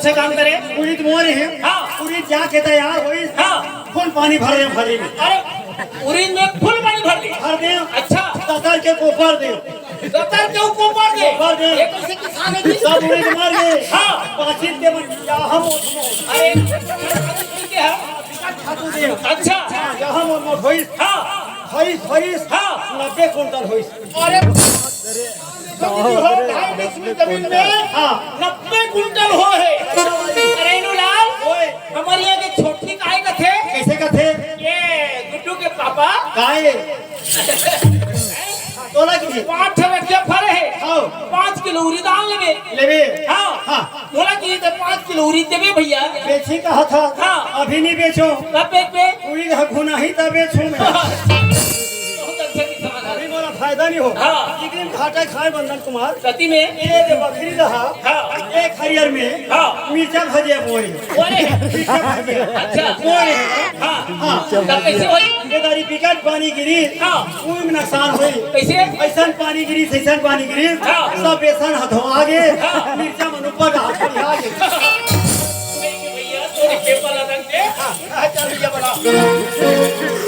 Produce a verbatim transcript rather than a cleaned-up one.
अच्छा काम करे। उरीद मोर हे। हाँ। उरीद जाके तैयार होइस। हाँ। फुल पानी भर दे भरी में। अरे, उरीद में फुल पानी भर दे। भर दे। अच्छा। दतर के कोपर दे। दतर के कोपर दे। कोपर दे। ये कैसे किसान है जी? सब उरीद मर गए। हाँ। बातचीत के मन क्या हम अरे, क्या है? खातू दे। अच्छा। हाँ, यहाँ मोर मोर होइस। हाँ। होइस, होइस। हाँ। नब्बे कुंटल होइस। अरे, ढाई बीस में जमीन में हाँ। नब्बे कुंटल हो है। अरे नु लाल, ओए। हमर यहाँ के छोटी काय कथे? कैसे कथे? ये गुड्डू के पापा। काय? तोला की? पाँच ठन अटिया फरे है। हाँ। पाँच किलो उरीद आन लेबे। लेबे। हाँ। हाँ। बोला कि ये तो पाँच किलो उरीद देबे भैया। बेची कहा था। हाँ। अभी नहीं बेचो। कब बेचबे? उरीद ह घुनाही तब बेचूं मैं। बहुत अच्छा किसान है। अभी मोला फायदा नहीं हो। हाँ। एक दिन घाटा खाए बंधन कुमार। सती में? ये दे बकरी रहा। हाँ। एक हरियर में। हाँ। मिर्चा भजिया बोरी। बोरे? मिर्चा भजिया। अच्छा। बोरी। हाँ। हाँ। तब कैसे होई? ये दारी बिकट पानी गिरी। हाँ। कोई में नुकसान होई। कैसे? ऐसन पानी गिरी, ऐसन पानी गिरी। हाँ। सब बेसन हथवा आगे। हाँ। मिर्चा मन ऊपर हाथ आगे। भैया, तोरे के वाला रंग दे। हाँ, चल भैया बड़ा।